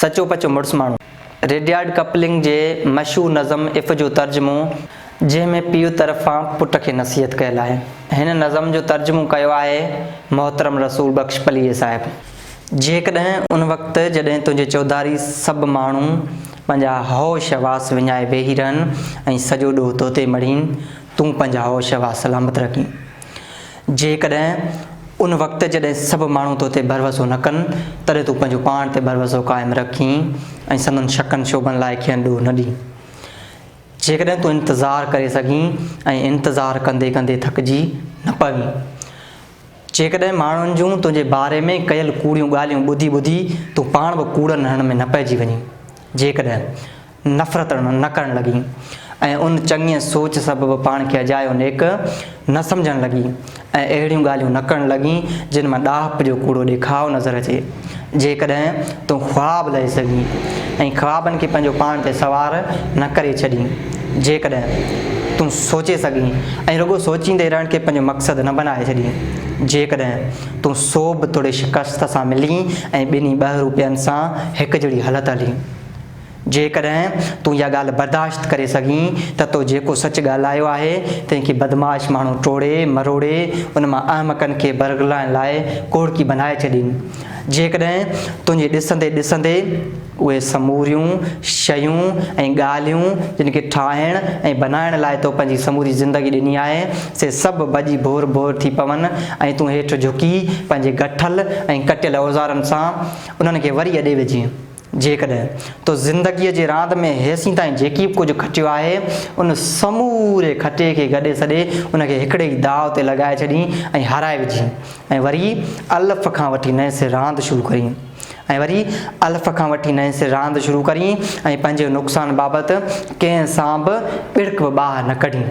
سچو پچو مڙس ماڻهو. رڊيارڊ ڪپلنگ جي مشهور نظم اف جو ترجمو، جنهن ۾ پيء طرفان پٽ کي نصيحت ڪيل آهي. هن نظم جو ترجمو ڪيو آهي محترم رسول بخش پليجي صاحب. جيڪڏهن ان وقت جڏهن تنهنجي چوڌاري سڀ ماڻهو پنهنجا هوش حواس وڃائي ويهي رهن ۽ سڄو ڏوهه توتي مڙهين، تون پنهنجا هوش حواس سلامت رکين. جيڪڏهن ان وقت جڏهن سڀ ماڻهو تو تي ڀروسو نه ڪن، تڏهن تون پنهنجو پاڻ تي ڀروسو قائم رکين ۽ سندن شڪن شبهن لاء کين ڏوهه نه ڏين. جيڪڏهن تون انتظار ڪري سگهين ۽ انتظار ڪندي ڪندي ٿڪجي نه پوين. جيڪڏهن ماڻهن جون تنهنجي باري ۾ ڪيل ڪوڙيون ڳالهيون ٻڌي ٻڌي تون پاڻ به ڪوڙن هڻڻ ۾ نه پئجي وڃين. جيڪڏهن. نفرت نه ڪرڻ لڳي ۽ ان چڱيء سوچ سبب پاڻ کي اجايو نيڪ نه سمجهڻ لڳي ۽ اهڙيون ڳالهيون نه ڪرڻ لڳي جن مان ڏاهپ جو ڪوڙو ڏيکاء نظر اچي. جيڪڏهن تون خواب لهي سگهين ۽ خوابن کي پنهنجو پاڻ تي سوار نه ڪري ڇڏين. جيڪڏهن تون سوچي سگهين ۽ رڳو سوچيندي رهڻ کي پنهنجو مقصد نه بنائي ڇڏين. جيڪڏهن تون سوڀ توڙي شڪست سان ملين ۽ ٻنهي ٻهروپين سان هڪجهڙي هلت هلين. جيڪڏهن تون اها ڳالهه برداشت ڪري سگهين ته تو جيڪو سچ ڳالهايو آهي، تنهن کي بدمعاش ماڻهو ٽوڙي، مروڙي، ان مان احمقن کي برغلائڻ لاء ڪوڙڪي بنائي ڇڏين. جيڪڏهن تنهنجي ڏسندي ڏسندي اهي سموريون شيون ۽ ڳالهيون، جن کي ٺاهڻ ۽ بنائڻ لاء تو پنهنجي سموري زندگي ڏني آهي، سي سڀ ڀڄي ڀور ڀور ٿي پون ۽ تون هيٺ جهڪي پنهنجي گٺل ۽ ڪٽيل اوزارن سان انهن کي وري اڏي وجهين. جيڪڏهن تو زندگيء جي راند ۾ هيسين تائين جيڪي به ڪجهه کٽيو آهي، ان سموري کٽي کي گڏي سڏي ان کي هڪڙي ئي داء تي لڳائي ڇڏين ۽ هارائي وجهين ۽ وري الف کان وٺي نئين سر راند شروع ڪرين ۽ وري الف کان وٺي نئين سر راند شروع ڪرين ۽ پنهنجي نقصان بابت ڪنهن سان به ٻڙڪ به ٻاهر نه ڪڍين.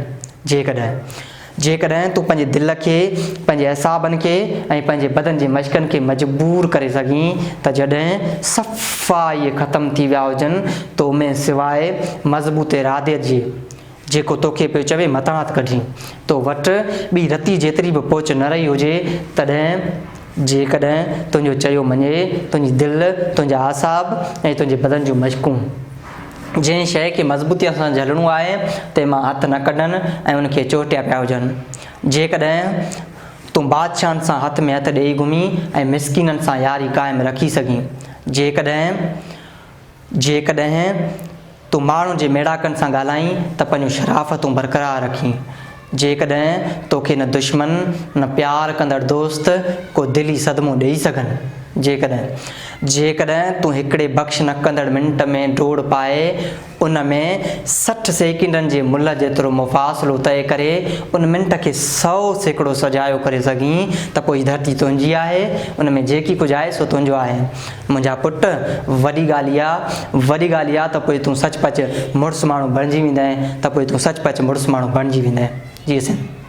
جيڪڏهن. جيڪڏهن تون پنهنجي دل کي، پنهنجي اعصابن کي ۽ پنهنجي بدن جي مشقن کي مجبور ڪري سگهين ته جڏهن صفا اهي ختم ٿي ويا هجن، تو ۾ سواء مضبوط اراديت جي، جيڪو توکي پيو چوي متان هٿ ڪڍين، تو وٽ ٻي رتي جيتري به پهچ نه رهي هجي، تڏهن جيڪڏهن تنهنجو چيو مڃي، تنهنجي دل، تنهنجا اعصاب ۽ تنهنجي بدن جون مشقون. جنهن شيء کي مضبوطيء سان جهلڻو آهي، تنهن مان هٿ نه ڪڍن ۽ ان کي چهٽيا پيا هجن. جيڪڏهن تون بادشاهن سان هٿ ۾ هٿ ڏيئي گهمين ۽ مسڪينن سان ياري قائم رکي سگهين. جيڪڏهن جيڪڏهن تون ماڻهن جي ميڙاڪن سان ڳالهائين ته پنهنجون شرافتون برقرار رکين. جيڪڏهن توکي نه دشمن نه پيار ڪندڙ دوست ڪو دلي صدمو ڏيئي سگهن. جيڪڏهن. جيڪڏهن تون هڪڙي بخش نه ڪندڙ منٽ ۾ ڊوڙ پائي ان ۾ 60 سيڪنڊن جي ملهه جيترو مفاصلو طئي ڪري ان منٽ کي 100% سجايو ڪري سگهين ته پوء هي ڌرتي تنهنجي آهي، ان ۾ جيڪي ڪجهه آهي سو تنهنجو آهي. منهنجا پٽ، وڏي ڳالهه اها، وڏي ڳالهه اها ته پوء تون سچ پچ مڙس ماڻهو بڻجي ويندين، ته پوء تون سچ پچ مڙس ماڻهو بڻجي ويندين. جي سنڌ.